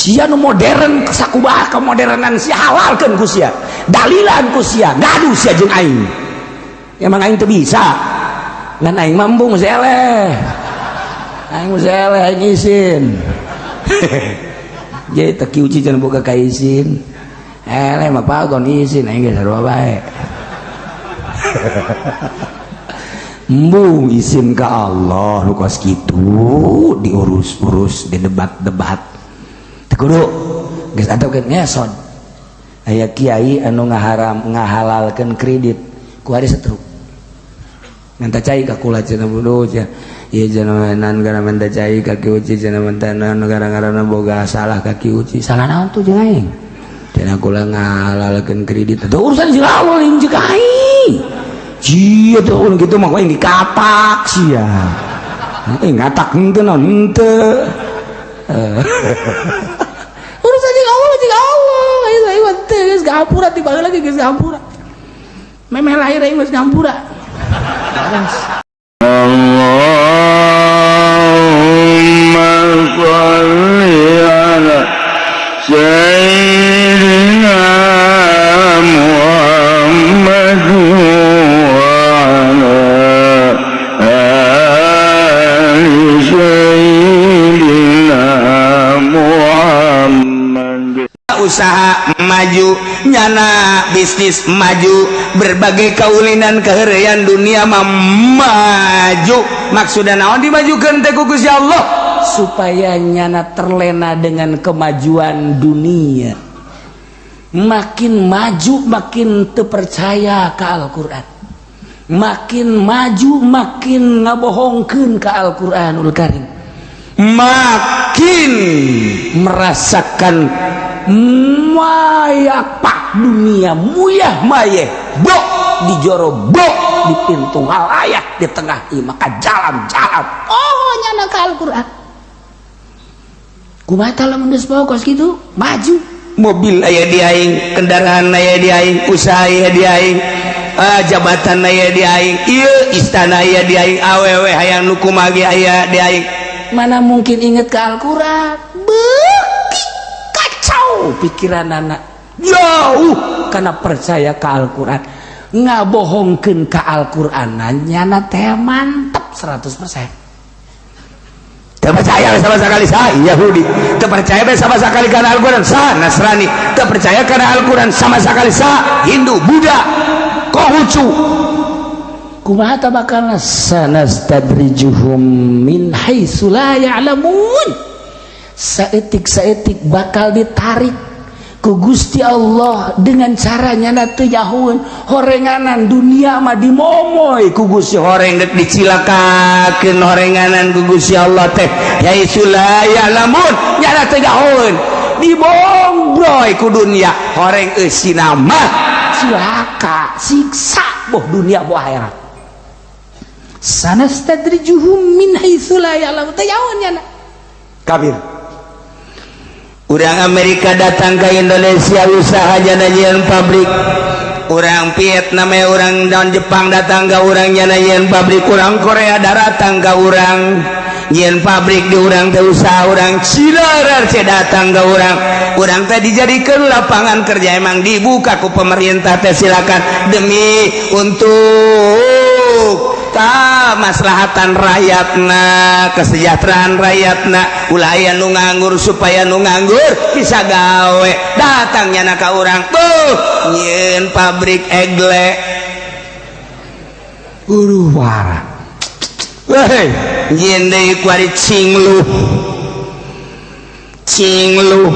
Sia nu modern, sakumaha kemodernan sia, halalkeun ku sia, dalilan ku sia, ngadu sia jeung aing. Emang aing teu bisa, ngan aing mah embung geus eleh, aing geus eleh, aing isin. Jadi teu kiuci cenah boga ka isin. Eleh mah pagon isin, aing geus sarua bae. Embung isin ka Allah nu kos kitu diurus-urus, didebat-debat. Kudu geus antepkeun ngeson. Aya kiai anu ngaharam ngahalalkeun kredit ku hari setruk. Minta cai ka kula cenah, bodoh cenah. Ieu cenah nan gara minta cai ka Ki Uci cenah, minta nan gara-gara boga salah ka Ki Uci. Salah naon tuh jeung aing? Cenah kula ngahalalkeun kredit. Itu urusan jeung Allah lain jeung aing. Sia tuh gitu mah aing dikatak sia. Eh, ngatak henteu naon henteu. Urusan jeung Allah, jeung Allah. Aing aing mah teu geus ngampura ti baheula lagi, geus ngampura. Memeh lahir aing geus ngampura. Allahumma sholli ala sayyidina Muhammad wa ala ali sayyidina Muhammad. Usaha maju nyana, bisnis maju, berbagai kaulinan keheureuyan dunia mah maju. Maksudna naon dimajukeun teh ku Gusti Allah? Supaya nyana terlena dengan kemajuan dunia, makin maju makin terpercaya ke Al-Quran, makin maju makin ngabohongkeun ke Al-Quranul Karim, makin merasakan mayapak dunia, muyah mayeh bok di joro, bok di pintu halayak, di tengah ieu maka jalan-jalan. Oh, nyana ke Al-Quran kumaha lamun geus kos kitu maju. Mobil aya di aing, kendaraan aya di aing, usaha aya di aing, ah, jabatan aya di aing, ieu istana aya di aing, awewe hayang nu kumaha ge aya di aing. Mana mungkin inget ke Al-Quran? Beuki kacau pikiran anak jauh karena percaya ke Al-Quran, ngabohongkeun ke Al-Quran nyana teh mantep 100%. Teu percaya sama sekali sa Yahudi, teu percaya sama sekali karena Al-Quran sa Nasrani, teu percaya karena Al-Quran sama sekali sa Hindu, Buddha, Konghucu. Kumaha ta bakalna? Sanastadrijuhum min haitsu la ya'lamun. Saeutik-saeutik bakal ditarik ku Gusti Allah dengan caranya na teu nyahoeun. Horenganan dunia mah dimomoy ku Gusti. Horeng dek dicilakakeun horenganan ku Gusti Allah teh, haitsu la ya'lamun, nyana teu nyahoeun, dibombroy ku dunia, horeng eusina mah cilaka, siksa, boh dunia boh akhirat. Sanastadrijuhum min haitsu la ya'lamun, teu nyahoeun nyana. Kafir. Urang Amerika datang ke Indonesia, usaha nyieun pabrik. Orang Vietnam, orang dan Jepang datang ke urang, nyieun pabrik. Orang Korea datang ke urang, nyieun pabrik di urang teh usaha. Orang Cina RC datang ke urang, urang teh dijadikan lapangan kerja. Emang dibuka ku pemerintah teh, silakan, demi untuk ta maslahatan rakyatna, kesejahteraan rakyatna, ulah aya nu nganggur, supaya nu nganggur bisa gawe. Datangnya na ka urang tuh nyieun pabrik egle. Uruh parah. Weh, nyieun deui kuari cinglu cinglu,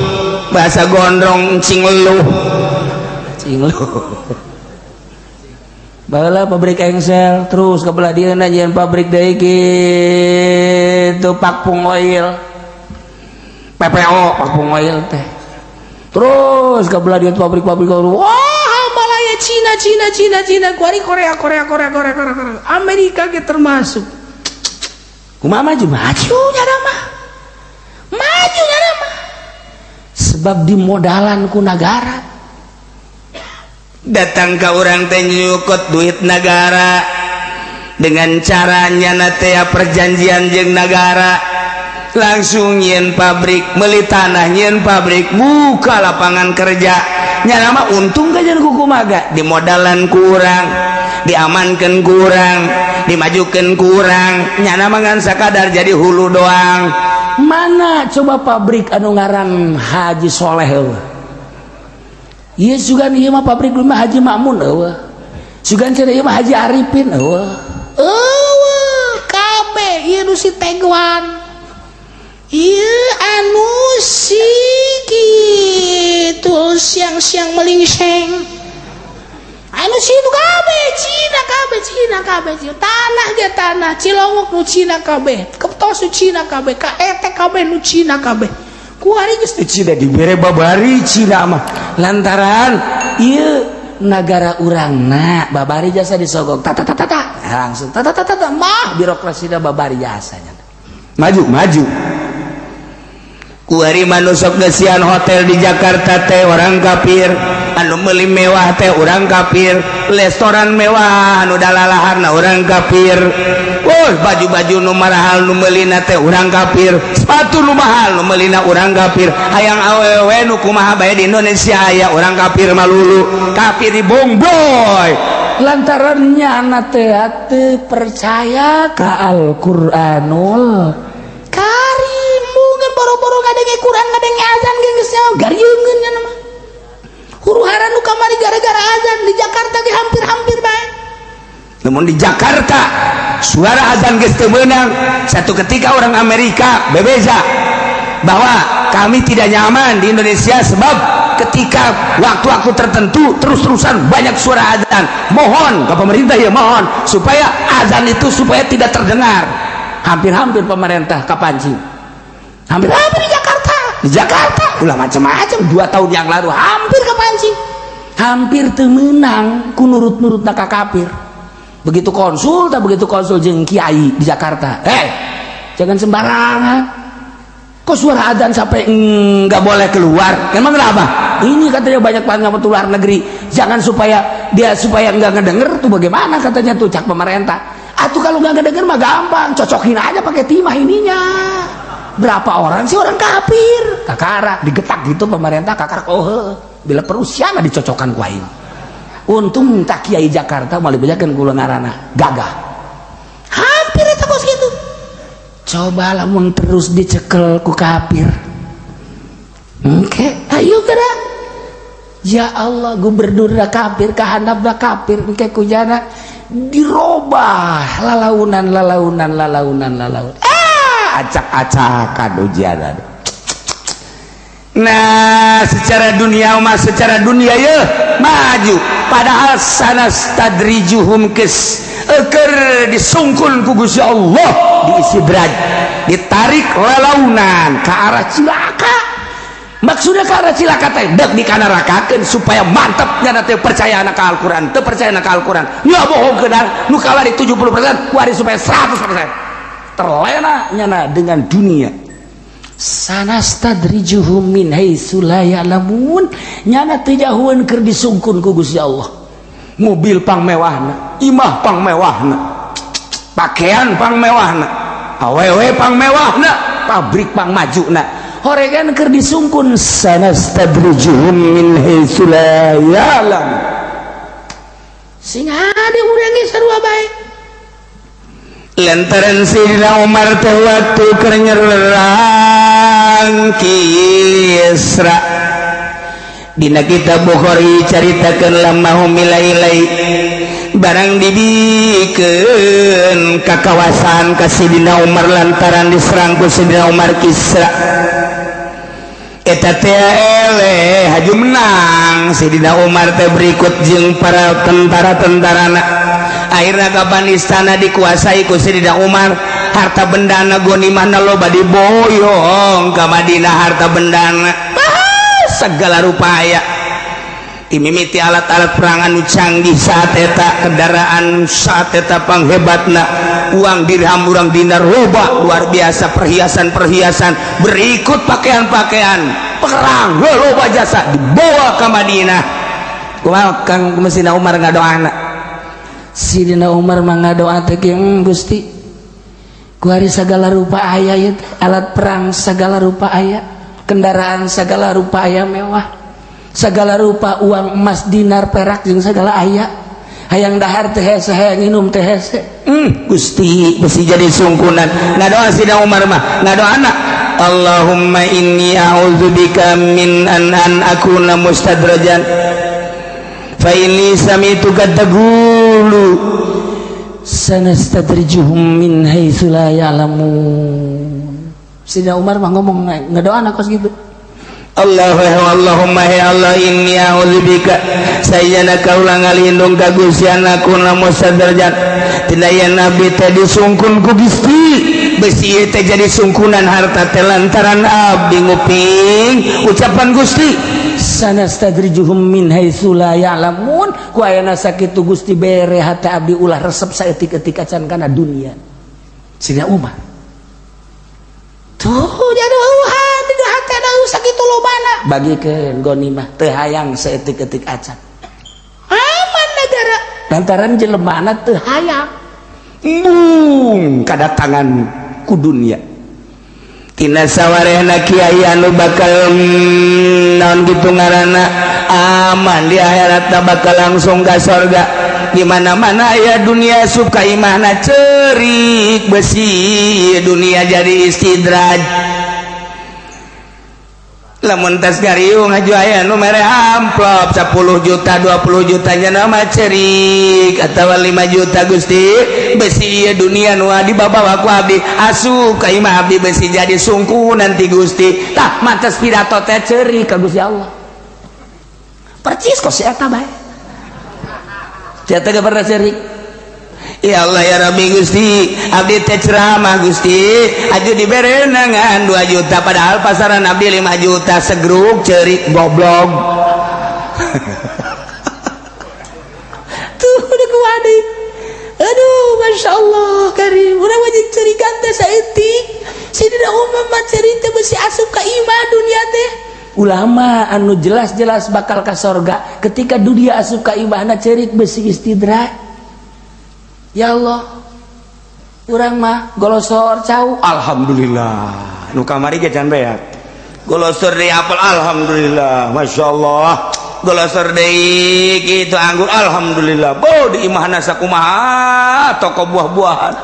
bahasa gondrong cinglu. Cinglu. Baheula pabrik engsel, terus ke belah dieu nyieun pabrik deui kitu, Pakpung Oil, PPO, Pakpung Oil teh. Terus ke belah dieu pabrik-pabrik, wah, Malaya, Cina, Cina, Cina, Cina, kuari Korea, Korea, Korea, Korea, Korea, Korea, Amerika ge termasuk. Kumaha maju? Maju nyana mah, maju nyana mah, sebab dimodalan ku negara. Datang ke urang teh nyukut duit negara dengan caranya na teh perjanjian jeung negara. Langsung nyieun pabrik, meuli tanah, nyieun pabrik, buka lapangan kerja. Nya mah untung kajian kukumaga, dimodalan kurang, diamankan kurang, dimajukan kurang. Nyana mah ngan sakadar jadi hulu doang. Mana coba pabrik anu ngaran Haji Soleh eueuh? Ieu sugan ieu mah pabrik mah Haji Makmun eueuh. Sugan cenah ieu mah Haji Arifin eueuh. Eueuh, kabeh ieu nu si Teguan. Ieu anu si kitu siang-siang melingseng. Anu si itu kabeh Cina, kabeh Cina, kabeh Cina. Tanah ge tanah Cilongok nu Cina kabeh, Keptos nu Cina kabeh, KET kabeh nu Cina kabeh. Kuari geus teu Cina, dibere babari Cina mah lantaran ieu nagara urangna babari jasa disogok tata tata tata langsung tata tata tata mah birokrasina babari jasanya. Maju maju. Kuari manusok gesian hotel di Jakarta teh orang kafir, anu meuli mewah teh orang kafir, restoran mewah anu dalalaharna orang kafir. Oh, baju-baju nu marahal nu meulina teh orang kafir, sepatu nu mahal nu meulina orang kafir, hayang awewe nu kumaha bae di Indonesia aya orang kafir malulu, kafir di bongboy. Lantaran nyana teh teu percaya ka Al-Qur'anul Karim. Mungkin boro-boro ngadenge Quran, ngadenge azan ge geus nyaho garieungeun nya mah. Huru hara nu kamari gara-gara azan di Jakarta ge hampir-hampir bae. Namun di Jakarta suara azan geus teu meunang. Satu ketika orang Amerika bebeza bahwa kami tidak nyaman di Indonesia sebab ketika waktu-waktu tertentu terus-terusan banyak suara azan. Mohon ke pemerintah ya, mohon supaya azan itu supaya tidak terdengar. Hampir-hampir pemerintah kapancing, hampir-hampir di Jakarta. Di Jakarta ulah macam-macam 2 tahun yang lalu hampir kepancing. Hampir teu meunang ku nurut-nurut ka kafir. Begitu konsul tak, begitu konsul jeung kiai di Jakarta, "Eh, jangan sembarangan kok suara adzan sampai nggak boleh keluar." Emang kenapa? Ini katanya banyak banget luar negeri, jangan supaya dia supaya nggak ngedenger tuh bagaimana katanya tuh, cak pemerintah. Atau kalau nggak ngedenger mah gampang, cocokin aja pakai timah ininya. Berapa orang sih orang kafir? Kakara digetak gitu pemerintah, kakara. Oh, bila perlu siapa dicocokkan ku aing. Untung tak kiai Jakarta mau dibejakan kula ngarana gagah. Hampir itu bos gitu. Coba lamun terus dicekel ku kafir. Oke, ayo gerak. Ya Allah, gubernur kafir, kahandapna kafir, engke kujana dirobah lalaunan lalaunan lalaunan lalaunan. Ah, acak-acakan ujian. Nah, secara dunia mah, secara dunia ya maju, padahal sanastadrijuhum kes eker disungkun ku Gusti Allah, diistidraj, ditarik lalaunan ke arah cilaka. Maksudnya ke arah cilaka teh dek dikanarakakeun supaya mantep nyana teh percaya anak Al-Qur'an, teu percaya anak Al-Qur'an. Nggak bohong ke nu kawari 70%, kuari supaya 100% terlena nyana dengan dunia. Sanastadrijuhum min haitsu la ya'lamun. Nyana teu jahueun keur disungkun ku Gusti Allah. Mobil pang mewahna, imah pang mewahna, pakaian pang mewahna, awewe pang mewahna, pabrik pang majuna, horegan keur disungkun. Sanastadrijuhum min haitsu la ya'lam. Sing hade urang ge sarua bae. Lantaran Sayyidina Umar teh waktu keur nyerang Kisra, dina kitab Bukhari caritakeun, lama humila ilai barang dibikeun ka kawasan ka Sayyidina Umar lantaran diserang ku Sayyidina Umar Kisra eta teh eleh haju menang Sayyidina Umar teh berikut jeung para tentara-tentarana. Akhirnya kapan istana dikuasai ku Sayyidina Umar, harta bendana ghanimahna loba diboyong ka Madinah. Harta bendana segala rupaya dimimiti, alat-alat perang anu canggih saat eta, kendaraan saat eta panghebatna, uang dirham, urang dinar loba luar biasa, perhiasan-perhiasan berikut pakaian-pakaian perang loba jasa dibawa ke Madinah. Kumaha Kang Mesina Umar ngadoana? Sidina Umar mah ngadoa teh, "Gusti, Kuari segala rupa aya ieu teh, alat perang segala rupa aya, kendaraan segala rupa aya mewah, segala rupa uang emas dinar perak jeung segala aya. Hayang dahar teh hese, hayang minum teh hese. Gusti mesti jadi sungkunan. Ngadoa Sidina Umar mah, ngadoana Allahumma inni a'udzubika min an akuna mustadrajan fa inni sami'tuka taqulu sanastadrijuhum min haitsu la ya'lamun. Sidina Umar mah ngomong ngadoana kos gitu. Allahumma ya Allah inni a'udzubika sayyana kaula ngalindung ka Gusti anakuna mustadrajan tina yen abdi teh disungkun ku Gusti besi ieu teh jadi sungkunan harta teh lantaran abdi nguping ucapan Gusti sanastadrijuhum min haitsu la ya'lamun. Ku ayana sakitu Gusti bere hate abdi ulah resep saeutik-eutik acan kana dunia. Sidina Umar tuh jadi eueuhan di hate da sakitu lobana bagikeun ghanimah teu hayang saeutik-eutik acan aman negara lantaran jelemana teu hayang embung kadatangan ku dunia tina sawarehna kiai anu bakal naon kitu ngaranna aman di akhirat bakal langsung ka sorga. Di mana-mana aya dunia suka imahna cerik besi dunia jadi istidraj. Lamun tas gariung haju aya nu mere amplop 10 juta 20 juta nya nama cerik atawa 5 juta Gusti besi ieu dunia nu dibabawa ku abdi asup ka imah abdi besi jadi sungku nanti Gusti. Tah mantes pidato teh cerik ka Gusti Allah percis kok si eta bae. Si eta ge pernah cerik. Ya Allah ya Rabbi Gusti abdi teh ceramah Gusti aju dibere ngan 2 juta padahal pasaran abdi 5 juta segruk cerik goblok. Tuh udah kuadi. Aduh Masya Allah karim urang wajib cerikan teh saeutik. Sidina Umar mah cerik teh besi asup ka imah dunia teh. Ulama anu jelas-jelas bakal ka sorga ketika dunia asup ka imahna cerik besi istidraj. Ya Allah urang mah golosor cau alhamdulillah nu kamari ge can beak golosor deui apel alhamdulillah masyaallah golosor deui kitu anggur alhamdulillah bo di imahna sakumaha toko buah-buahan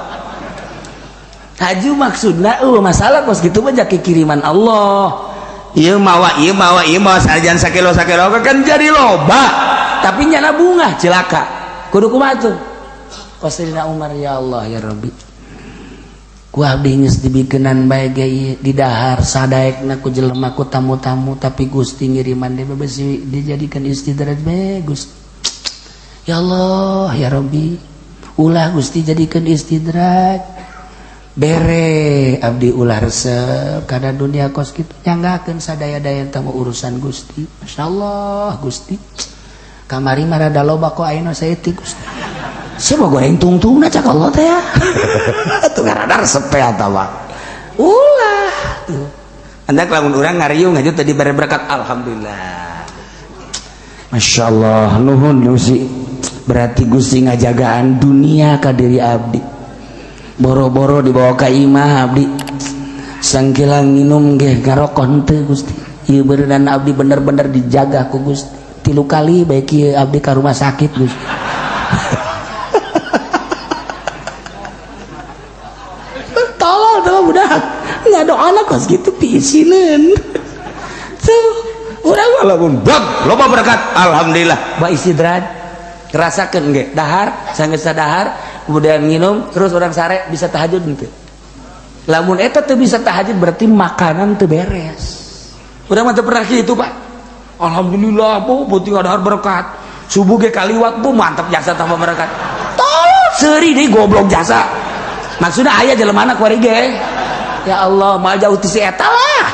haju maksudna masalah kos kitu mah jaki kiriman Allah. Ieu mawa ieu mawa ieu mawa sanajan sakilo sakilo kan jadi loba tapi nyana bunga cilaka kudu kumaha tuh. Sidina Umar ya Allah ya Rabbi ku abdi geus dibikenan bae ge di dahar sadaekna ku jelema ku tamu-tamu tapi Gusti ngiriman deui besi dijadikan istidraj bae Gusti. Ya Allah ya Rabbi ulah Gusti jadikan istidraj bere abdi ulah resep kana dunia kos kitu nyanggakeun sadaya-daya tamu urusan Gusti. Masyaallah Gusti kamari mah rada loba kok ayeuna saeutik Gusti. Siapa goreng tungtungna cak Allah teh ya. Tuh ngarana resep teh atawa. Ulah tuh. Andak lamun urang ngariung aja tadi bare berkat alhamdulillah. Masyaallah nuhun Gusti. Berarti Gusti ngajagaan dunia ka diri abdi. Boro-boro dibawa ka imah abdi. Sangkilang nginum ge ngarokok henteu Gusti. Ieu beureunan abdi bener-bener dijaga ku Gusti. 3 kali baik ieu abdi ka rumah sakit Gusti. Tolol tuh budak ngadoana kos gitu piisineun tuh urang walaupun bag loba berkat alhamdulillah ba istidraj rasakeun ge dahar sanggeus dahar kemudian minum terus orang sare bisa tahajud henteu. Lamun eta teu bisa tahajud berarti makanan teu beres. Urang mah teu pernah kitu Pak. Alhamdulillah bu penting dahar berkat subuh ge kaliwat bu mantap jasa tambah berkat. Tolol seuri deui goblok jasa. Maksudnya ayah jelemana kuari ge. Ya Allah, mal jauh ti si eta lah.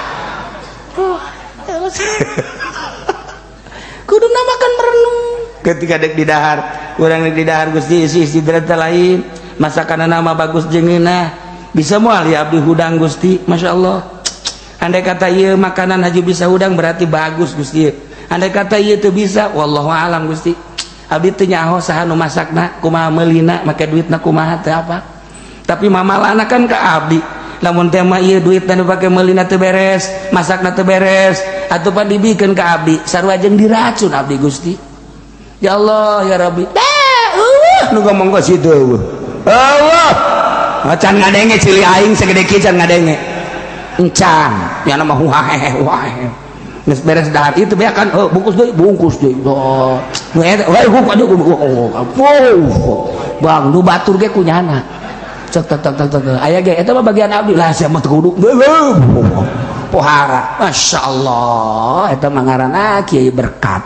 Kudu makan merenung. Ketika dek di dahar, urang dek di dahar Gusti isi istirahat lain, masakan nama bagus jeung ngeunah. Bisa moal ya abdi hudang Gusti, Masya Allah. Andai kata ieu makanan haji bisa hudang berarti bagus Gusti. Andai kata ieu teu bisa, wallahu alam Gusti. Abdi teu nyaho saha nu masakna, kumaha meulina, make duitna kumaha teh apa. Tapi mamalana kan ke abdi. Lamun tema ieu duit dan dipake meulina teu beres, masakna teu beres, atuh pan dibikeun ka abdi, sarua jeung diracun abdi Gusti. Ya Allah ya Rabbi. Nu ngomong ka situ eueuh. Allah. Can ngadenge cili aing segede kieu can ngadenge. Encan, ya nama huhahehe huhahehe. Geus beres dahar itu beak kan, oh, bungkus deui, bungkus deui. Oh, nu eta, weh buka deui, oh. Bang, nu batur ge kunyana. Cek tek tek tek tek. Aya ge eta mah bagian abdi lah sia mah teu kudu. Pohara. Masya Allah, eta mah ngaranna kiai berkat.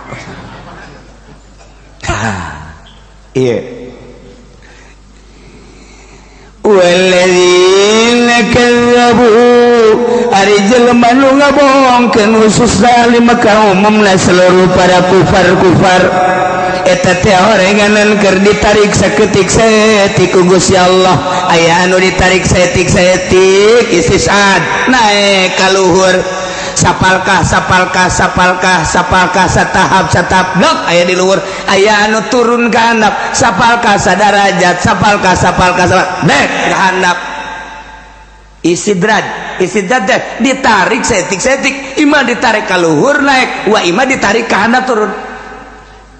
Iya. Walladzina kadzabu ari jelema nu ngabohongkeun khususna di Mekah umumna seluruh para kufar-kufar eta teh orenganan keur ditarik saketik saeutik ku Gusti Allah. Aya anu ditarik saeutik-saeutik istisad naek ka luhur sapalkah sapalkah sapalkah sapalkah satahap satahap blok aya di luhur. Aya anu turun ka handap sapalkah sadarajat sapalkah sapalkah sapalkah dek ka handap. Istidraj istidraj teh ditarik saeutik-saeutik, ima ditarik ka luhur naek wa ima ditarik ka handap turun.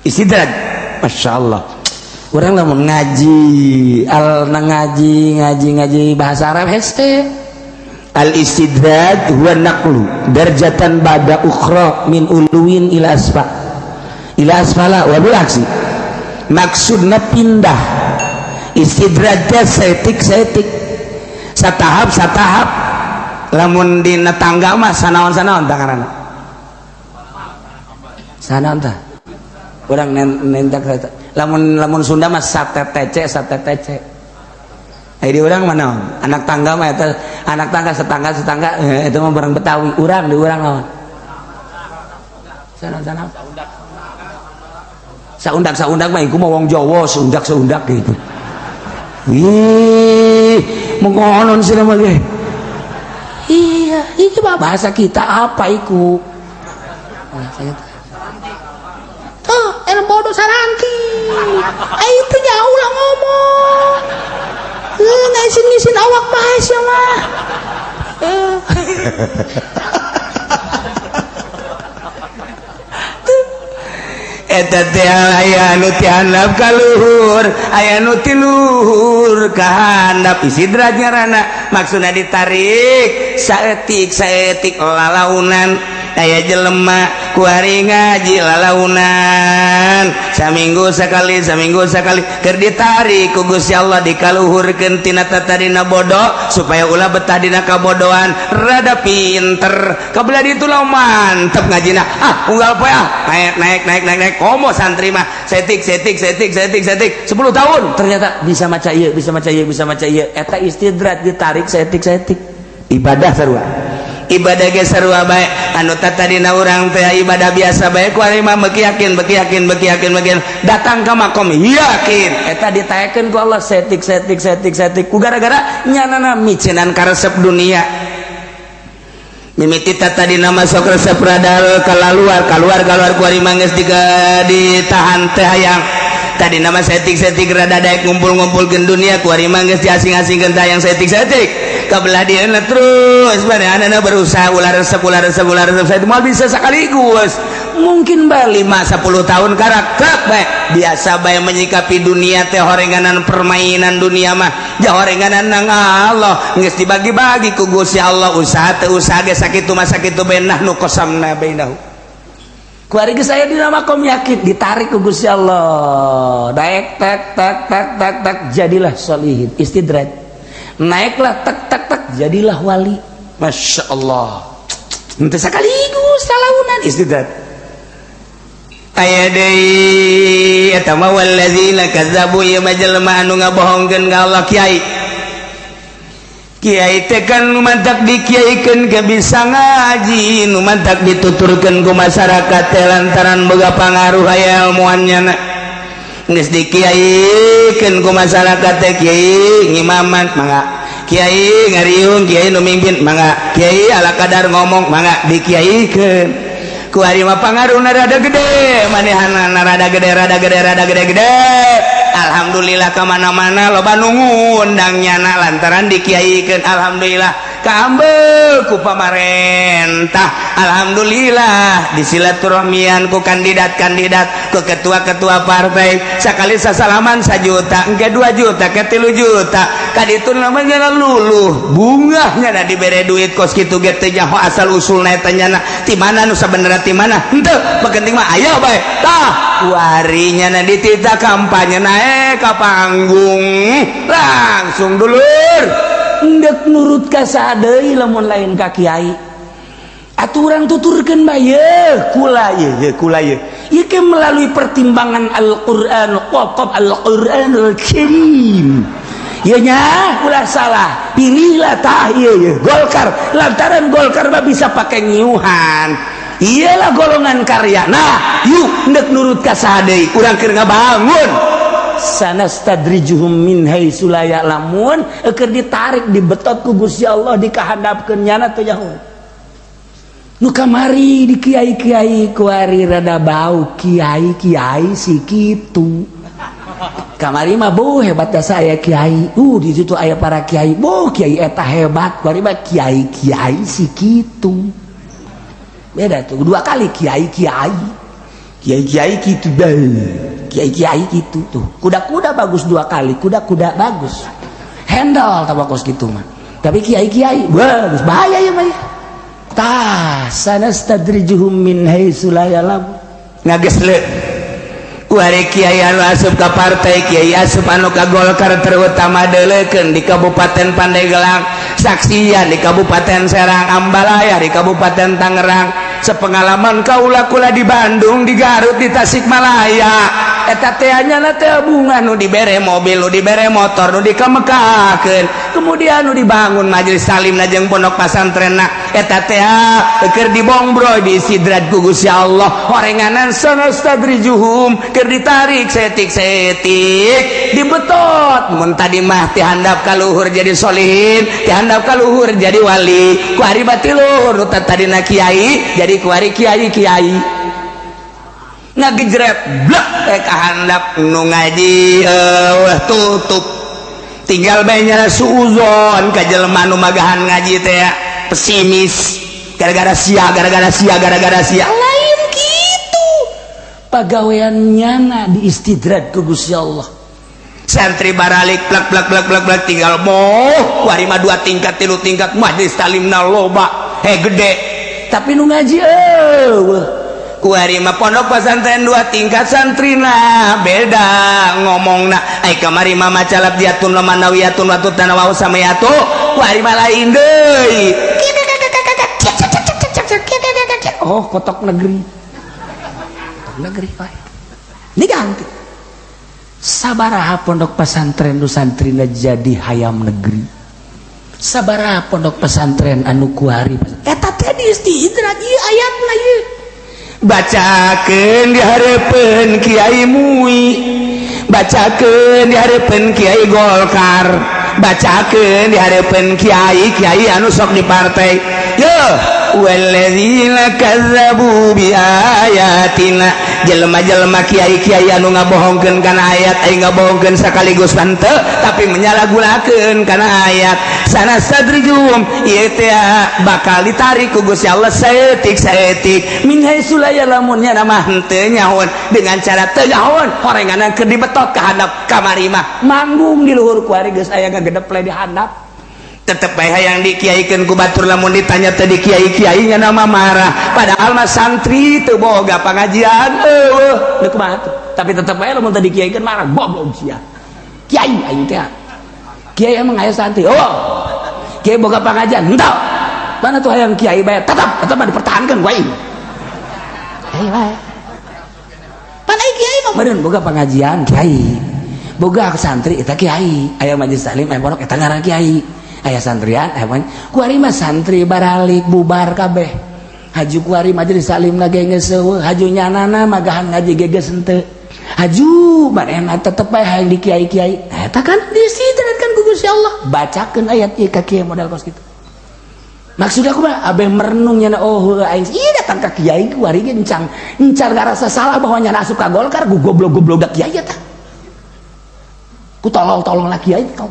Istidraj. Masya Allah, orang lamun ngaji al ngaji ngaji ngaji bahasa Arab hese. Al istidraj huwa naqlu darjatan ba'da ukhra min uluwin ila asfa ila asfala wa bil aksi. Maksudna pindah. Istidraj teh saeutik-saeutik, satahap satahap. Lamun dina tangga mah sanaon sanaon tangaranna sanaon tah urang nentak lamun lamun Sunda mah satetece satetece. Ai di urang mah naon? Anak tangga mah eta anak tangga setangga setangga itu mah barang Betawi. Urang di urang naon? Sanaon sanaon saundak saundak mah iku mah wong Jawa saundak saundak gitu. Wih, mengkonon sih nama ge. Iya, itu mah bahasa kita apa iku? Bahasa kita. Tuh, era bodoh saranti. Eh itu jauh lah ngomong. Ngisin-ngisin awak bae sia mah. Eh. Eta teh aya anu ti handap ka luhur, aya anu ti luhur ka handap. Istidraj ngaranna, maksudna ditarik saeutik saeutik lalaunan. Aya jelema kuari ngaji lalaunan saminggu sekali saminggu sekali keur ditarik ku Gusti Allah dikaluhurkeun tina tatadina bodoh supaya ulah betah dina kabodohan rada pinter kabelah ditu lah mantep ngajina ah unggal poe ah naik naik naik naik naik komo santri mah setik setik setik setik setik 10 tahun ternyata bisa maca ieu bisa maca ieu bisa maca ieu. Eta istidraj ditarik setik setik. Ibadah sarua ibadah ge sarua bae anu tatadina urang teh ibadah biasa bae ku ari mah beuki yakin beuki yakin beuki yakin beuki datang ka makom yakin. Eta ditaekeun ku Allah setik setik setik setik ku gara-gara nyanana micenan karesep dunia mimiti tatadina masuk resep radal kaluar kaluar kaluar ku ari mah geus ditahan teh hayang. Tadi nama setik-setik rada daek ngumpul-ngumpulkeun dunia ku ari mah geus diasing-asingkeun teh hayang setik-setik kabelah dieuna terus manehna berusaha ulah resep ulah resep ulah resep saya moal bisa sekaligus mungkin bae 5 10 tahun karakter bae biasa bae menyikapi dunia teh horenganan permainan dunia mah jahorenganan nang Allah geus dibagi-bagi ku Gusti Allah usaha teu usaha ge sakitu mah sakitu bae nahnu qasamna bainahu. Kuari geus aya dina makom yakin ditarik ku Gusti Allah daek tek tek tek tek tek jadilah solihin istidraj naiklah tek tek tek jadilah wali. Masya Allah henteu sekaligus salaunan istidraj. Aya deui eta mah walladzina kazzabu ieu mah jelema anu ngabohongkeun ka Allah. Kiai kiai teh kan nu mantak dikiaikeun ke bisa ngaji nu mantak dituturkeun ku masyarakat teh lantaran boga pangaruh aya ilmuannya na geus dikiaikeun ku masyarakat teh kiai ngimaman mangga kiai ngariung kiai nu mimpin mangga kiai ala kadar ngomong mangga dikiaikeun ku ari mah pangaruhna rada gede manehanna rada gede rada gede rada gede gede. Alhamdulillah, kemana-mana loba nu ngundang nyana lantaran dikiaikeun. Alhamdulillah, kaambeu ku pamarentah. Alhamdulillah, disilaturahmian ku kandidat-kandidat, ku ketua-ketua partai. Sakali sasalaman 1 juta, engke 2 juta ke 3 juta. Kaditu namanya luluh bungahnya. Nah, dibere duit kos kitu ge teu nyaho asal usulna eta nyana ti mana, nu sabenerna ti mana henteu, penting mah aya bae. Tah, kuari nyana dititah kampanye, naik ka panggung langsung, dulur. Ndek nurut ka saha deui lamun lain ka kiai? Aturan tuturkeun bae kula ye ye kula ye ieu ke melalui pertimbangan Al-Qur'an, qaf Al-Qur'anul Karim. Ieu nya ulah salah pilihlah. Tah, ieu ye Golkar, lantaran Golkar mah bisa pakai nyiuhan, iyalah golongan karya. Nah, yuk, ndek nurut ka saha deui? Urang keur ngabangun. Sanastadrijuhum min haitsu la ya'lamun. Keur ditarik, dibetot ku Gusti Allah, dikahandapkeun, nyana teu nyaho. Nu kamari di kiai-kiai, kuari rada bau kiai-kiai si kitu. Kamari mah, "Bu, hebat saya kiai, di situ aya para kiai, bu, kiai eta hebat." Kuari mah kiai-kiai si kitu. Beda tuh, dua kali kiai-kiai, kiai-kiai gitu, kiai-kiai gitu tuh. Kuda-kuda bagus dua kali, kuda-kuda bagus, handle tabakos gitu mah. Tapi kiai-kiai bagus, bahaya ya mah. Tah, sanastadrijuhum min haitsu la ya'lamun. Ngagesle kuari kiai anu asup ka partai, kiai asup anu ka Golkar, terutama deuleukeun di Kabupaten Pandeglang, saksian di Kabupaten Serang, Ambalaya, di Kabupaten Tangerang. Sepengalaman kaula, kula di Bandung, di Garut, di Tasikmalaya, eta teh nya teh bunga nu dibere mobil, nu dibere motor, nu dikamekakeun, kemudian nu dibangun majelis taklim jeung pondok pasantren. Eta teh keur dibongbroy, diistidraj ku Gusti Allah horenganan. Sanastadrijuhum, keur ditarik setik-setik, dibetot. Mun tadi mah ti handap ka luhur jadi solihin, ti handap ka luhur jadi wali, ku ari bati luhur. Nu tadina kiai jadi kuari kiai kiai ngagejret blek eh ka handap. Nu ngaji tutup, tinggal bae nyana suuzon ka jelema nu magahan ngaji teh, pesimis gara-gara sia, gara-gara sia, gara-gara sia. Lain gitu. Pagawean nyana diistidraj ku Gusti Allah. Santri baralik plak plak plak plak plak, tinggal moh kuari mah dua tingkat, tilu tingkat, majelis talimna loba, he gede. Tapi nu ngaji eueuh. Kuari mah pondok pesantren dua tingkat, santrina beda ngomongna. Ai kamari mah maca labdiatun lamanawiyatun watu tanawau samayatu, kuari mah lain deui. Oh, kotok negeri, kotok negeri wae diganti. Sabaraha pondok pesantren nu santrina jadi hayam negeri? Sabaraha pondok pesantren anu kuari eta teh diistidraj ieu ayatna ieu? Bacakeun di hareupeun Kiai MUI, bacakeun di hareupeun Kiai Golkar, bacakeun di hareupeun kiai kiai anu sok di partai. Yo, walladzina kazzabu biayatina, jelema-jelema, kiai-kiai anu ngabohongkeun kana ayat. Ai ngabohongkeun sekaligus henteu, tapi menyalahgunakeun kana ayat. Sanastadrijuhum, ieu teh bakal ditarik ku Gusti Allah saeutik-saeutik, min haitsu la ya'lamun. Nya mah henteu nyahoan, dengan cara teu nyahoan horenganan keur dibetot ka handap. Kamari mah manggung di luhur, kuari geus aya ngagedeple di handap. Tetep bae hayang dikiaikeun ku batur. Lamun ditanya teh di kiai-kiai, nya nama marah, padahal mah santri teu boga pangajian eueuh. Deuk kumaha tuh? Tapi tetep bae lamun teu dikiaikeun marah, goblok sia kiai. Aing teh kiai, emang aya santri? Oh, kiai boga pangajian henteu? Mana tuh? Hayang kiai bae, tetep tetep dipertahankeun ku aing. Kiai bae. Pan ai kiai mah meureun boga pengajian, kiai boga santri, eta kiai. Aya majelis taklim, aya pondok, eta ngaran kiai. Aya santrian, aya kuari mah santri baralik bubar kabeh. Haju kuari majelis taklim ge geus eueuh, haju nyanana magahan ngaji ge geus henteu. Haju manehna tetep bae hayang di kiai-kiai. Eta kan diistidrajkan ku Gusti Allah. Bacakeun ayat ieu ka kiai modal kos kitu. Maksud aku mah abe merenung nyana, oh, aing ieu datang ka kiai kuari ge encan encan ngarasa salah bahwa nyana asup ka Golkar, gu goblok-goblok da kiai eta. Ku tolong-tolong lagi aja kau.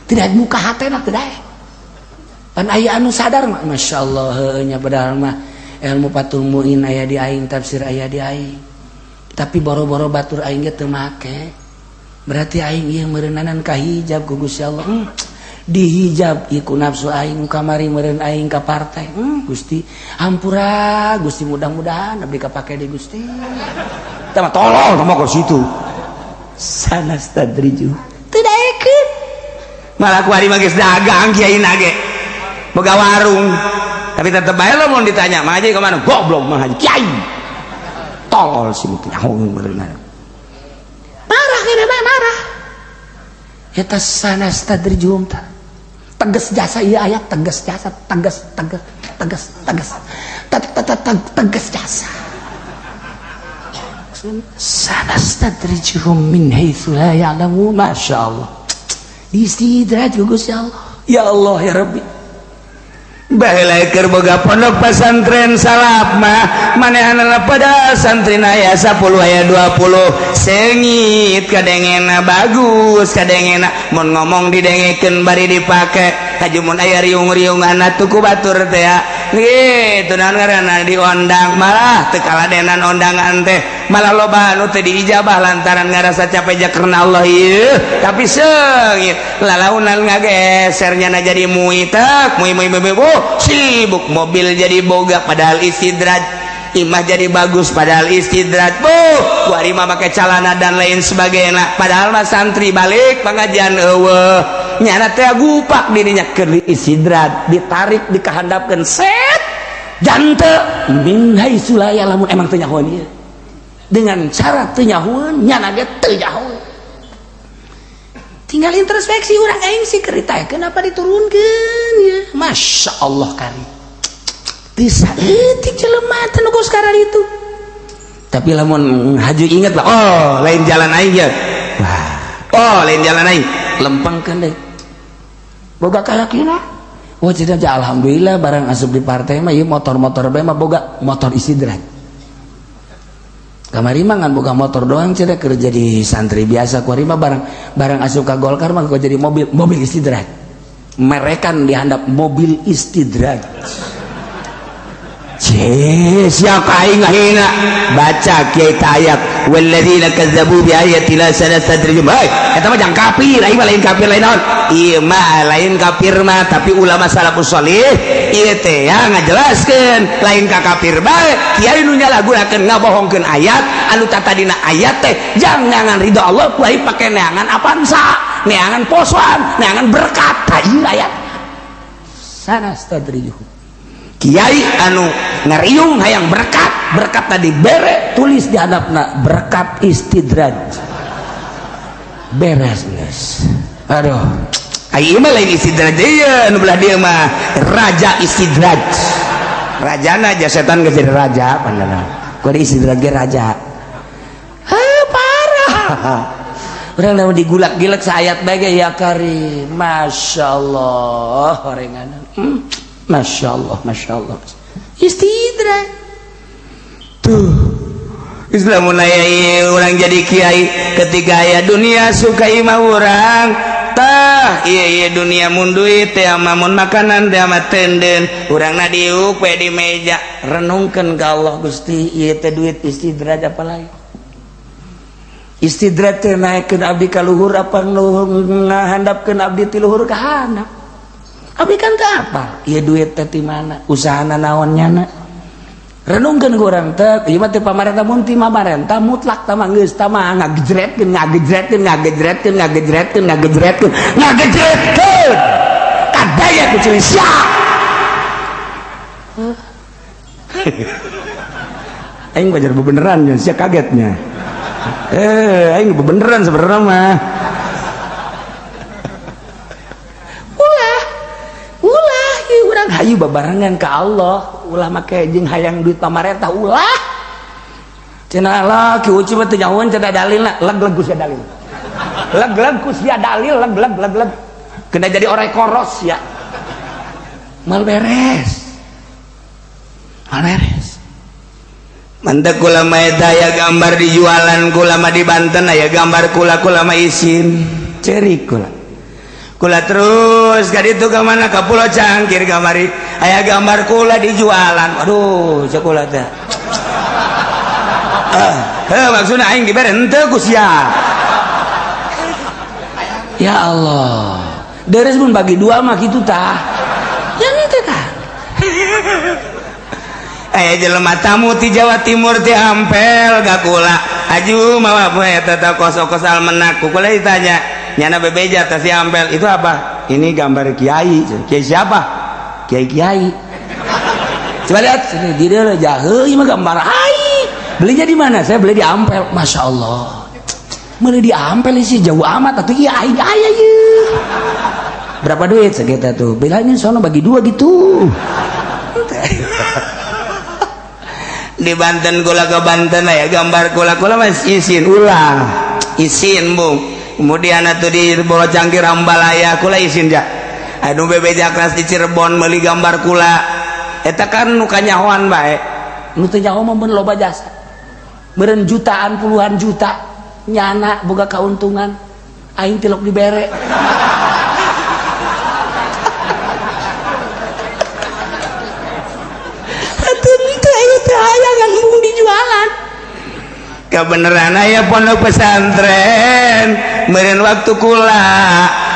Tidak muka hatena tidak. Pan aya anu sadar mah masyaallah heueuh nya padahal mah ilmu Fathul Muin aya di aing, tafsir aya di aing. Tapi boro-boro batur aing ge teu make. Berarti aing ieu meureunnanan ka hijab ku Gusti Allah. Dihijab ieu ku nafsu aing kamari meureun aing ka partai. Gusti hampura Gusti mudah-mudahan abdi kapake di Gusti. Tah mah tolong tah mah ka situ. Sanastadriju. Teu daekeun. Malah ku ari mah geus dagang kiai nage. Boga warung. Tapi tetep bae lo mun ditanya, "Mah haji ka mana?" Goblok mah haji kiai. Tolol sih teh nyaho meureunna. Marah kene bae marah. Eta sanastadrijuhum tah. Tegas jasa ieu ayat, tegas jasa, tegas tegas tegas tegas. Tegas jasa. Sanastadrijuhum min haitsu la ya'lamun. Masyaallah. Diistidraj ku Gusti Allah. Ya Allah ya Rabbi. Baheula keur boga pondok pesantren salaf mah manehanana pada santri aya 10 aya 20 seungit kadengena bagus kadengena mun ngomong didengekeun bari dipake kajumun aya riung-riungan atuh ku batur teh gitu naon ngaranna diondang malah teu kaladenan ondangan teh malah loba anu teu diijabah lantaran ngarasa capek ja karena Allah ieu tapi seungit lalaunan ngageser nyana jadi muitek mui mui mui sibuk mobil jadi boga padahal istidraj, imah jadi bagus padahal istidraj, buh kuari mah make calana dan lain sebagainya padahal mah santri balik pengajian eueuh nyana teh gupak dirinya keur istidraj ditarik dikahandapkeun set jante min haitsu la ya'lamun emang teu nyahoan ieu dengan cara teu nyahoan nyana ge teu nyahoan. Tinggal introspeksi urang aing sih kerita kenapa diturunkeun ya Masya Allah kari bisa etik jelema teh nu sekarang itu. Tapi lamun haju inget lah, oh lain jalan aing ya, wah oh lain jalan aing lempengkeun deui boga kayakinan. Wah cenah alhamdulillah barang asup di partai mah ieu motor-motor bae mah boga motor istidraj. Kamari mah ngan boga motor doang cenah keur jadi santri biasa kuari mah barang barang asup ka Golkar mah jadi mobil mobil istidraj. Merekan dihandap mobil istidraj. Siapa aing ngahina baca kiai ayat walladzina kazzabu bi ayatina sanastadrijuhum. Hei eta mah jang kafir aing mah lain kafir lain naon ieu mah lain kafir mah tapi ulama salafus shalih ieu teh ya ngajelaskeun lain ka kafir bae kiai nu nyalahgunakeun ngabohongkeun ayat anu tatadina ayat teh jang neangan ridho Allah ku aing pake neangan apansa neangan posoan neangan berkat ta ieu ayat sanastadrijuhum. Kiai anu ngariung hayang berkat berkat tadi bere tulis di hadapna berkat istidraj beres guys. Aduh ai mah lain istidraj ieu anu belah dieu mah raja istidraj rajana aja setan geus jadi raja pandana kudu istidraj ge raja heuh parah urang lamun digulak-gilek saayat bae ge ya karim masyaallah orenganan. Masya Allah, Masya Allah. Istidraj. Tuh. Islam mulai orang jadi kiai ketika aya dunia suka imah urang tah iya iya dunia mun duit teh mun makanan teh mah tenden urang na diuk we di meja renungkeun ka Allah Gusti ieu teh duit istidraj apa lain istidraj teh naekkeun abdi ka luhur apa ngahandapkeun abdi ti luhur ka handap. Abdi kan teu apa ieu duit teh ti mana usahana naon nyana renungkeun ku urang teh ieu mah teh pamarentah mun ti pamarentah mutlak tah mah geus tah mah ngagejretkeun ngagejretkeun ngagejretkeun ngagejretkeun ngagejretkeun ngagejretkeun kadaya ku ciri sia. Aing bajar bebeneran ya sia kagetnya aing bebeneran sebenarnya mah. Hayu babarengan ka Allah ulah make jeung hayang duit pamarentah ulah cenah lah ki uci mah teu nyahoan cenah dalilna leg-leg ku sia dalil leg-leg ku sia dalil leg-leg leg-leg kena jadi orang koros ya mal beres mal beres. Mantap kula mah eta aya gambar dijualan kula mah di Banten aya gambar kula kula mah isin cerik kula. Kula terus ka ditu ka mana ka Pulau Cangkir kamari aya gambar kula dijualan. Aduh cek kula teh. Heuh maksudna aing dibere henteu ku sia. Ya Allah. Deres mun bagi dua mah kitu tah. Ya henteu tah. Aya jelema tamu ti Jawa Timur ti Ampel ka kula. Aju mawa poe eta teh kos-kos almenak. Ku kula ditanya, nyana bebeja teh si Ampel itu apa? Ini gambar kiai. Kiai siapa? Kiai-kiai. Coba lihat sini di dia jahe ieu mah gambar ai. Belinya di mana? Saya beli di Ampel. Masya Allah. Beli di Ampel sih jauh amat atuh ieu aing aya ieu. Berapa duit segitu tuh? Bilangnya sono bagi dua gitu. Di Banten kula ke Banten aya gambar kula kula mas isin ulah isin bung. Kemudian atuh di Bolo Cangkir Ambalaya kula isin ja. Anu bebeja kelas di Cirebon meuli gambar kula eta kan nu kanyahoan bae. Nu teu nyaho mah mun loba jasa. Meureun jutaan puluhan juta nyana boga kauntungan aing tilok dibere. Hayangan mung dijualan. Kebenaran aya pondok pesantren meureun waktu kula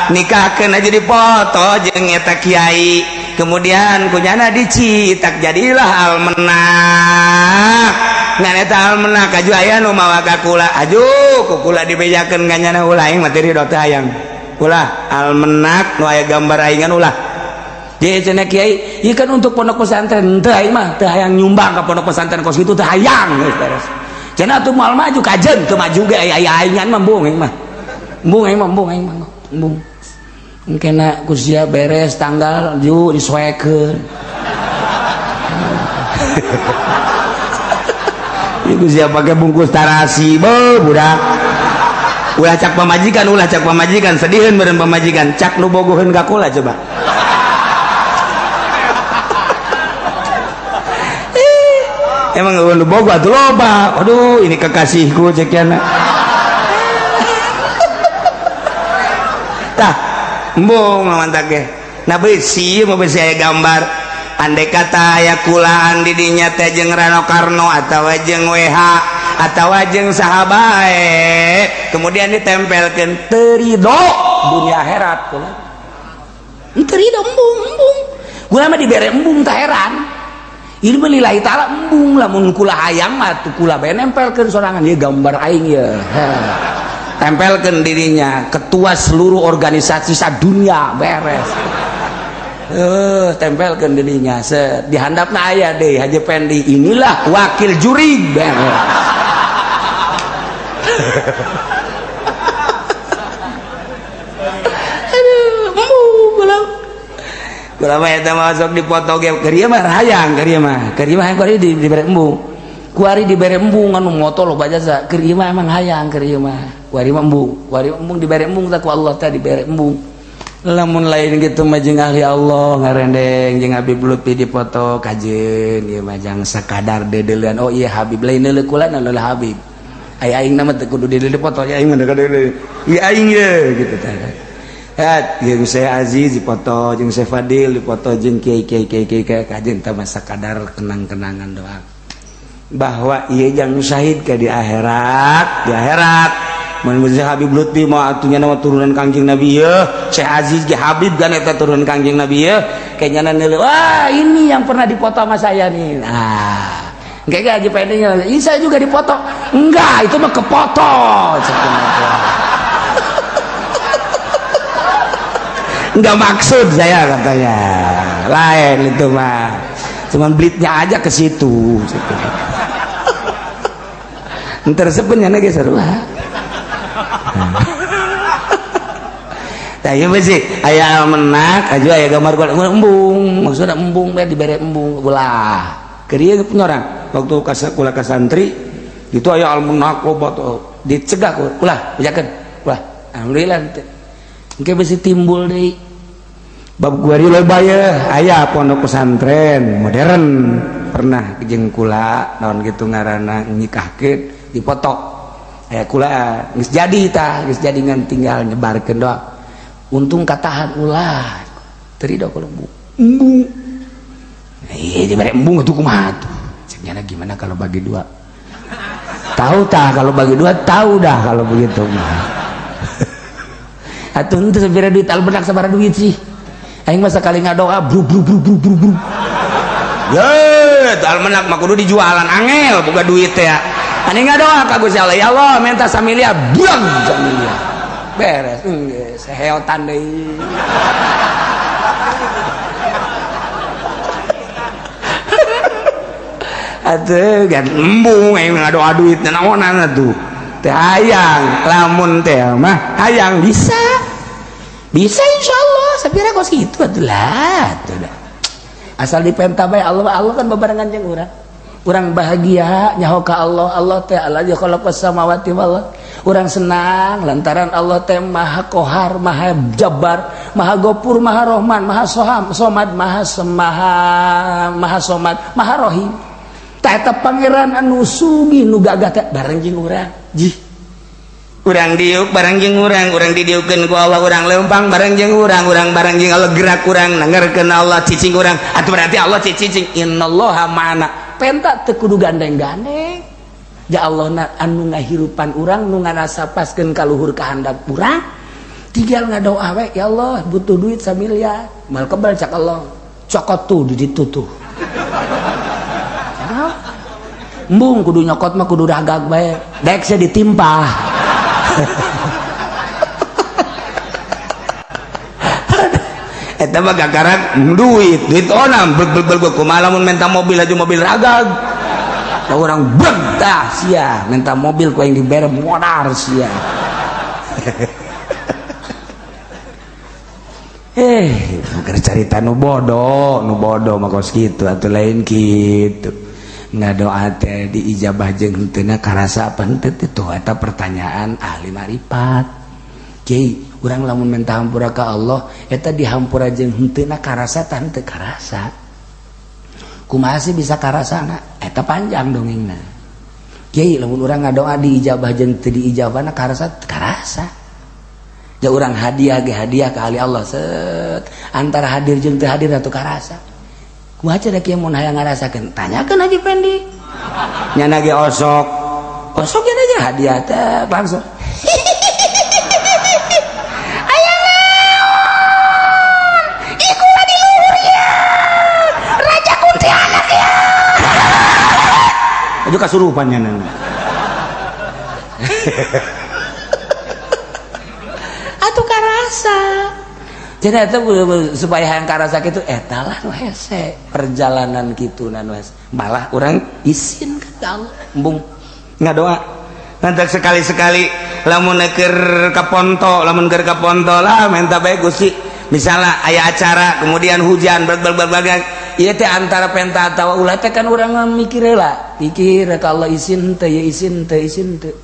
nikahkeun aja dipoto jeung eta kiai kemudian kunyana dicitak jadilah almenak ngan eta almenak aju aya nu mawa ka kula aju ku kula dibejakeun ka nyana ulah aing mah teu ridho teh hayang ulah almenak nu aya gambar aingan ulah. Jadi cenah kiai, ieu kan untuk pondok pesantren, henteu aing mah teu hayang nyumbang ka pondok pesantren kos kitu teu hayang geus beres. Cenah atuh moal maju kajen teu maju ge aya aingan mah embung aing mah. Embung aing mah embung aing mah embung. Engkena ku sia beres tanggal ju disoekeun. Ieu ku sia pake bungkus tarasi beuh budak. Ulah cak pamajikan sediheun meureun pamajikan cak nu bogoheun ka kula coba. Emang lu bogo atuh loba. Aduh, ini kekasihku cek yana. Tah, embung mantak ge. Nah besi mah besi aya gambar. Andai kata aya kulaan di dinya teh jeung Rano Karno atawa jeung WH atawa jeung saha bae, kemudian ditempelkeun teu ridho dunia akhirat kula. Teu ridho embung embung. Kula mah dibere embung tah heran. Ini mah lillahi ta'ala embung lamun kula hayang mah tuh kula bae nempelkeun sorangan ieu gambar aing ieu. Tempelkeun dirinya ketua seluruh organisasi sadunia beres. Tempelkeun dirinya set di handapna aya deui Haji Pendi inilah wakil juri beres. Aduh, embung kula. Kula mah eta masuk dipoto ge keur ieu mah hayang keur ieu mah. Keur ieu mah kuari dibere embung. Kuari dibere embung anu moto loba jasa. Keur ieu mah emang hayang keur ieu mah. Kuari mah embung. Kuari embung dibere embung tah ku Allah teh dibere embung. Lamun lain kitu mah jeung ahli Allah ngarendeng jeung Habib Lutfi dipoto kajeun ieu mah jang sakadar deudeuleun. Oh iya Habib lain deuleu kula na Habib. Ai aing na mah teu kudu deuleu dipoto ya aing mah deuleu. Ieu aing ye kitu teh. Het, jeung Syekh Aziz dipoto, jeung Syekh Fadil dipoto, jeung kiai-kiai kiai-kiai kajen teh mah sakadar kenang-kenangan doang. Bahwa ieu jang syahid ka di akhirat, di akhirat. Mun Habib Lutfi mah atuh nya turunan Kangjeng Nabi yeuh, Syekh Aziz ge Habib kan eta turunan Kangjeng Nabi yeuh, kayaknya nanya, wah ini yang pernah dipoto sama saya nih. Nah, kayak Haji Pendingnya, ini saya juga dipoto. Enggak, itu mah kepoto. Enggak maksud saya katanya. Lain itu mah. Cuman blitnya aja ke situ. Entar sebenarnya ge seru. Tah ieu sih aya menak aju aya gambar gua embung, maksudna embung bae dibere embung ulah. Keur ieu punya orang waktu kula ka santri itu aya almenak loba tuh dicegah ulah bejakeun ulah. Alhamdulillah teh. Engke besi timbul deui. Bab kuari loba ye aya pondok pesantren modern. pernah jeung kula naon gitu ngaranna nikahkeun dipoto aya kula geus jadi tah, geus jadi ngan tinggal nyebarkeun doang. Untung katahan ulah teu ridho kalau embung. Eh, dibere embung atuh kumaha tuh? Cek nyana gimana kalau bagi dua? Tahu tah kalau bagi dua, tahu dah kalau begitu mah. Atuh henteu sabira duit albenak, sabaraha duit sih? Aing mah sakali ngadoa bru bru bru bru bru bru. Ye, almenak mah kudu dijualan, angel boga duit teh. Ani ngadoa ka Gusti Allah, ya Allah minta samiliar, buang samiliar. Beres, geus seheotan deui. Atuh gan embung aing ngadoa duit naonan atuh. Teh hayang, lamun teh mah hayang bisa. Bisa insyaallah, sapira kos kitu atuh lah atuh dah. Asal dipenta bae Allah, Allah kan bebarengan jeung urang. Urang bahagia nyaho ka Allah, Allah teh allazi khalaqas samawati wal ardh. Urang senang lantaran Allah teh Maha Kohar, Maha Jabbar, Maha Gopur, Maha Rahman, Maha Soham, Somad, Maha Semaha, Maha Somad, Maha Rahim. Tah eta pangeran anu sugih nu gagah teh bareng jeung urang. Jih. Urang diuk bareng jeung urang, urang didiukeun ku Allah, urang leumpang bareng jeung urang, urang bareng jeung Allah gerak urang, nangerkeun Allah cicing urang. Atuh berarti Allah cicing, innallaha ma'ana. Penta teu kudu gandeng-gandeng. Ya Allah na anu ngahirupan urang, nu nganasapaskeun ka luhur kahandap urang. Tinggal ngadoa we, ya Allah butuh duit samiliar. Mal kebal cak Allah. Cokot tuh di ditu tuh. Embung kudu nyokot mah kudu ragag bae. Dek sia ditimpah. Eta mah gagaran duit, duit onam beg beg beg kumaha lamun minta mobil aja mobil ragag. Da urang beg tah sia minta mobil ku aing dibere modar sia. Keur carita nu bodoh mah kos kitu atuh lain kitu. Ngadoa teh diijabah jeung henteuna karasa apa henteu teh tuh eta pertanyaan ahli marifat. Kiai, urang lamun minta hampura ka Allah eta dihampura jeung henteuna karasa tah henteu karasa. Kumaha sih bisa karasana? Eta panjang dongengna. Kiai, lamun urang ngadoa diijabah jeung teu diijabahna karasa karasa. Ja urang hadiah ge hadiah ka ahli Allah set antara hadir jeung teu hadir atuh karasa. Kumaha cenah kieu mun hayang ngarasakeun? Tanyakeun Haji Pendi. Nyana ge osok. Osok nya aja hadiah teh langsung. Aya naon? Iku di luhur ya. Raja kuntilanak ya. Itu kasurupan nya nana. Atuh karasa. Jadi itu supaya hayang karasa kitu eta lah nu hese perjalanan kitu na nu hese. Malah urang isin ka Allah embung ngadoa. Nanti sekali-sekali lamun keur ka ponto, lamun keur ka ponto lah minta bae Gusti. Misalnya aya acara kemudian hujan bel bel bel bel. Ieu teh antara penta atawa ulah teh kan urang mikir heula. Pikir ka Allah isin teu ya isin teu isin teu.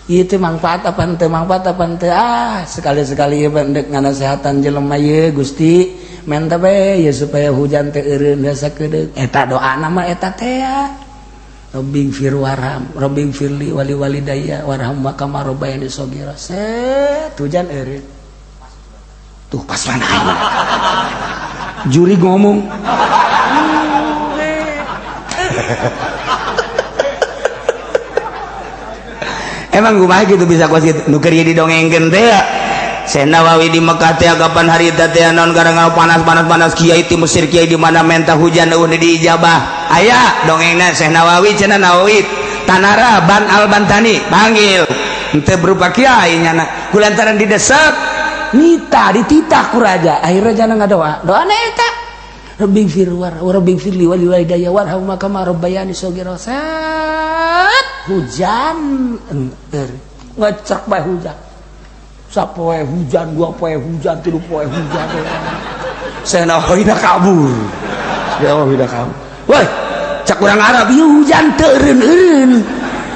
Ieu teh mangfaat apa henteu, mangfaat apa henteu. Ah, sekali-sekali ieu endek nganasehatan jelema ieu Gusti, menta bae ya supaya hujan teh eureun sakedeung. Eta doana mah eta teh ya. Rabbing fir warham, rabbing firli wali walidayya warham kama rabbayani shaghira. Set hujan eureun. Tuh pas mana aing. Juri ngomong. Emang kumaha gitu bisa kuas gitu nu keur didongengkeun teh ya. Syekh Nawawi di Mekah teh kapan hari teh teh naon gara panas-panas panas kiai ti Mesir kiai di mana menta hujan eueuh diijabah. Aya dongengna Syekh Nawawi cenah Nawawi Tanara Ban Al Bantani panggil henteu berupa kiai nyana kulantaran didesek nita dititah ku raja akhirnya jana ngadoa doana eta Rabbing firwar rabbing firli wali walidayya warham kama rabbayani shaghira. Set hujan enter ngecek bae hujan sapoe hujan dua poe hujan tilu poe hujan. Syekh Nawawi kabur. Ya Allah udah kabur. Woi, cak urang Arab ieu hujan teu eureun-eureun.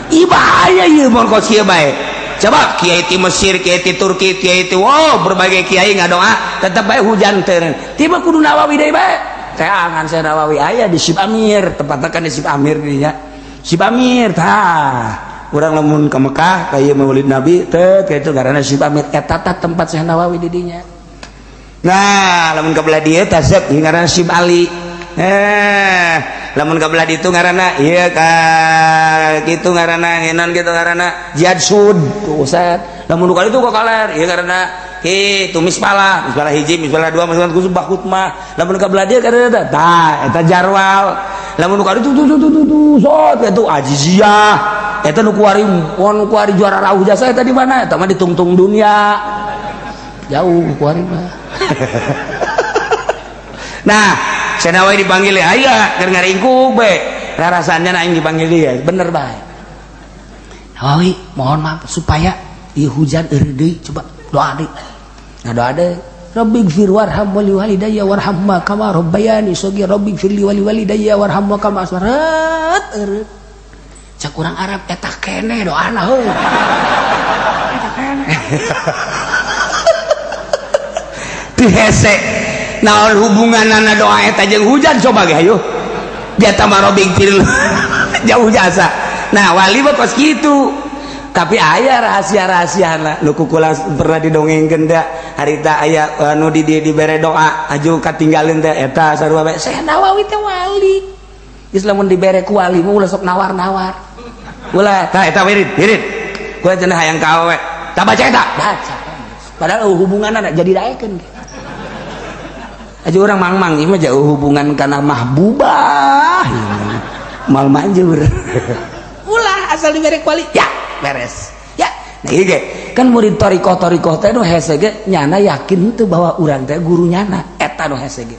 Ieu bahaya ieu mun kos kieu bae. Coba kiai ti Mesir, kiai ti Turki, kiai ti wow berbagai kiai ngadoa tetep bae hujan teu eureun. Tiba kudu Nawawi deui bae. Teangan Syekh Nawawi aya di Syib Amir, tempatnya kan di Syib Amir dinya. Syib Amir tah. Urang lamun ke Mekah ka ieu Maulid Nabi teh kitu karena Syib Amir eta tah tempat Syekh Nawawi di dinya. Nah, lamun ka belah dieu tah sep ngaranna Syib Ali. Lamun ka belah ditu ngaranna ieu ka kitu ngaranna ngenan kitu ngaranna Jihad Sud tuh Ustaz. Lamun ka ditu ka kaler ieu ngaranna kitu Mispalah, Mispalah hiji, Mispalah dua, Mispalah khusus Bakutmah. Lamun ka belah dieu kada tah eta Jarwal. Lamun ka ditu tuh tuh tuh tuh sot eta Aziziyah. Eta nu kuari nu kuari juara rauh jasa eta di mana? Eta mah di tungtung dunia. Jauh kuari mah. Nah, Syekh Nawawi dipanggil ya, aya keur ngaringkuk be. Rarasannya aing dipanggil dia, bener bae. Nawawi, mohon maaf supaya ieu hujan eureun deui, coba doa deui. Nah, doa deui. Rabbighfir warham wali walidayya warhamma kama rabbayani shaghira rabbighfirli wali walidayya warhamma kama aswarat eureun. Cak urang Arab eta keneh doana heuh. Eta keneh. Dihese. Naon hubunganana doa eta jeung hujan coba ge hayu. Dia tambah rabbighfir jauh jasa. Nah, wali mah kos kitu. Tapi aya rahasia-rahasiana nu kukula pernah didongengkeun teh harita aya anu di dieu dibere doa aju katinggalin teh eta sarua bae. Syekh Nawawi teh wali. Geus lamun dibere ku wali mah ulah sok nawar-nawar. Ulah tah eta wirid, wirid. Kula cenah hayang ka awewe. Tah baca eta, baca. Padahal hubunganna jadi daekeun. Aja orang mang-mang ieu mah jauh hubungan kana mahbubah. Mal manjur. Ulah asal dibere ku wali, ya beres. Ya, nah ieu ge kan murid thariqah-thariqah teh nu hese ge nyana yakin teu bahwa urang teh guru nyana eta nu hese ge.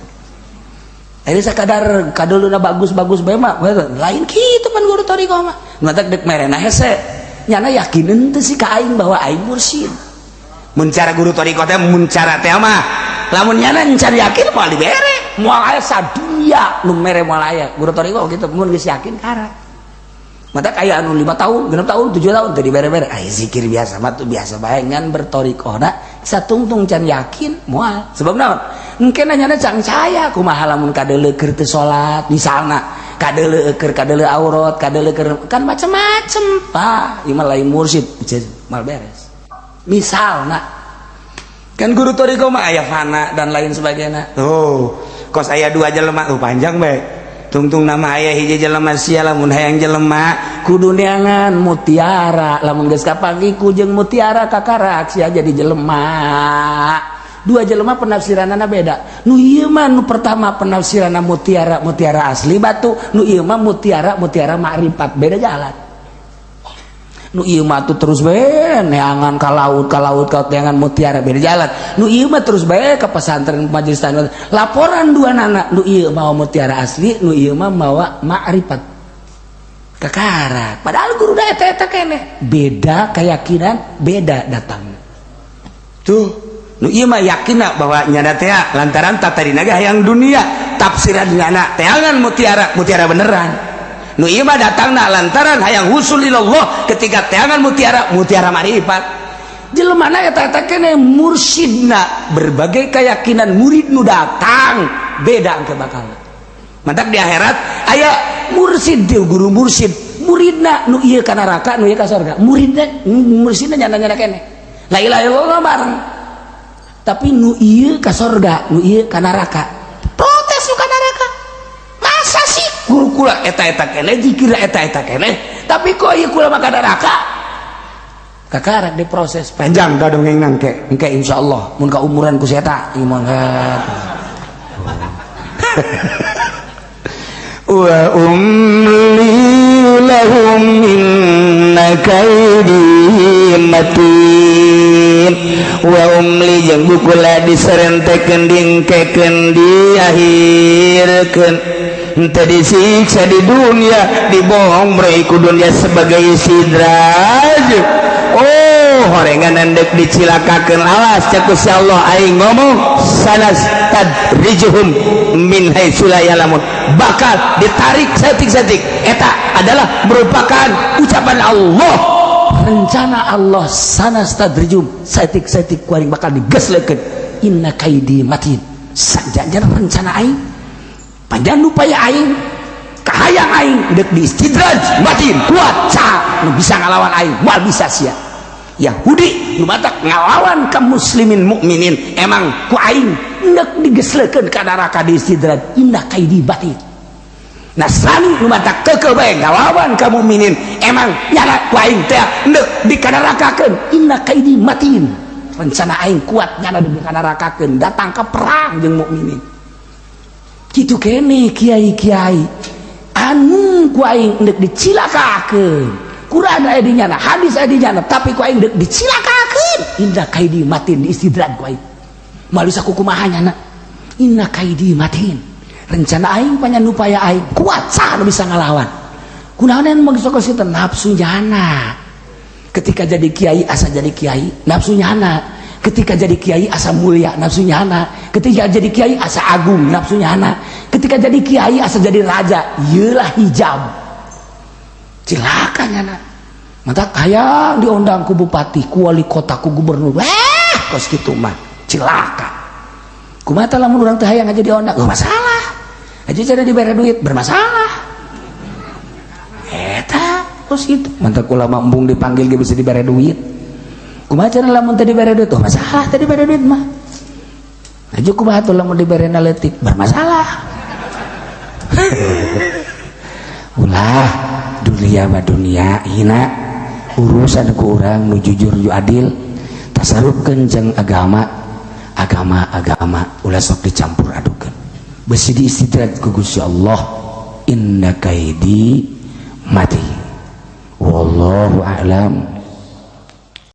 Jadi sakadar kaduluna bagus-bagus bae mah lain kitu pan guru thariqah mah. Matak dek merena hese. Nyana yakin henteu sih ka aing bahwa aing mursyid. Mun cara guru thariqah teh mun cara teh mah lamun nyana encan yakin moal dibere. Moal aya sadunya nu mere moal aya. Guru thariqah kitu mun geus yakin kara. Mata kayak anu 5 tahun, 6 tahun, 7 tahun teu dibere-bere. Ai zikir biasa mah tuh biasa bae ngan berthariqahna satungtung can yakin moal. Sebab naon? Engke nanyana cang saya kumaha lamun kadeuleu keur teu salat misalna kadeuleu keur kadeuleu aurat, kadeuleu keur kan macem-macem. Tah, ieu mah lain mursyid, mal beres. Misalna kan guru thariqah mah aya fana dan lain sebagainya. Tuh, kos aya dua jelema tuh panjang bae. Tungtung nama aya hiji jelema sia lamun hayang jelema kudu neangan mutiara, lamun geus kapanggih ku jeung mutiara kakarak sia jadi jelema. Dua jelema penafsiranana beda. Nu ieu mah nu pertama penafsiranna mutiara mutiara asli batu, nu ieu mah mutiara mutiara makrifat, beda jalan. Nu ieu mah tuh terus bae neangan ka laut ka laut ka neangan mutiara beda jalan. Nu ieu mah terus bae ka pesantren majelis tanah. Laporan dua nana, nu ieu mawa mutiara asli, nu ieu mah mawa makrifat. Kakarak. Padahal guru da eta eta keneh. Beda keyakinan, beda datang. Tuh, nu ieu mah yakinna bahwa nyana teh lantaran tatadina ge hayang dunia, tafsiran nyana teangan mutiara, mutiara beneran. Nu ieu mah datangna lantaran hayang husul ilallah ketika teangan mutiara, mutiara marifat. Jelema eta eta keneh mursyidna berbagai keyakinan murid nu datang beda engke bakal. Mantak di akhirat aya mursyid teu guru mursyid, muridna nu ieu ka neraka, nu ieu ka surga. Muridna mursyidna nyana-nyana keneh. La ilaha illallah bareng. Tapi nu ieu ka surga, nu ieu ka neraka. Protes nu ka neraka. Masa sih guru kula eta-eta keneh, zikir eta-eta keneh, tapi kok ieu kula mah ka neraka? Kakarak diproses panjang da dongeng engke. Engke insyaallah mun ka umuran ku si eta ieu mah. Wa umli lahum inna kaidi matin. Wa umli jeung bukula diserentekeun dingkekeun diakhirkeun henteu disiksa di dunia dibohong ku dunia sebagai sidraj. Oh horengan endek dicilakakeun awas cek Gusti Allah aing ngomong sanas tadrijuhum min haitsu la ya'lamun, bakal ditarik setik-setik. Eta adalah merupakan ucapan Allah, rencana Allah. Sanas tadrijum setik-setik kuaring bakal digeslekeun. Inna kaidi matin, sajanjana rencana aing Panjang upaya aing, kahayang aing dek diistidraj matin kuat saha nu bisa ngalawan aing? Moal bisa sia. Yahudi nu matak ngalawan ka muslimin mukminin, emang ku aing endek digeslekeun ka neraka, diistidraj. Inna kaidi matin. Nasrani nu matak keukeuh bae ngalawan ka mukminin, emang nyana ku aing teh endek dikanarakakeun. Inna kaidi matin. Rencana aing kuat, nyana dikanarakakeun, datang ke perang jeung mukminin. Kitu kene kiai-kiai anu ku aing endek dicilakakeun. Quran aya di nyana, hadis aya di nyana, tapi ku aing deuk dicilakakeun. Inna kaidi matin, diistidraj ku aing. Moal bisa kukumaha nyana. Inna kaidi matin. Rencana aing, panyanupaya aing kuat, saha nu bisa ngalawan? Kunaon mah geus sok nafsu nyana. Ketika jadi kiai asa jadi kiai, nafsu nyana. Ketika jadi kiai asa mulia, nafsu nyana. Ketika jadi kiai asa agung, nafsu nyana. Ketika jadi kiai asa jadi raja, ieulah hijab. Cilaka nyana. Mata hayang diundang ku bupati, ku wali kota, ku gubernur. Eh, kos kitu mah cilaka. Kumaha lamun urang teh hayang aja diundang? Oh, masalah. Aja cara dibere duit bermasalah. Eta kos kitu. Mantap ulama embung dipanggil ge bisa dibere duit. Kumaha cara lamun teh dibere duit? Oh, masalah teh dibere duit mah. Aja kumaha tuh lamun dibere leutik? Bermasalah. Ulah, dunia mah dunia hina, urusan ku urang nu jujur nu adil, tasarufkeun jeung agama. Agama agama ulah sok dicampur adukeun, besi diistidraj ku Gusti Allah. Inna kaidi matin. Wallahu a'lam.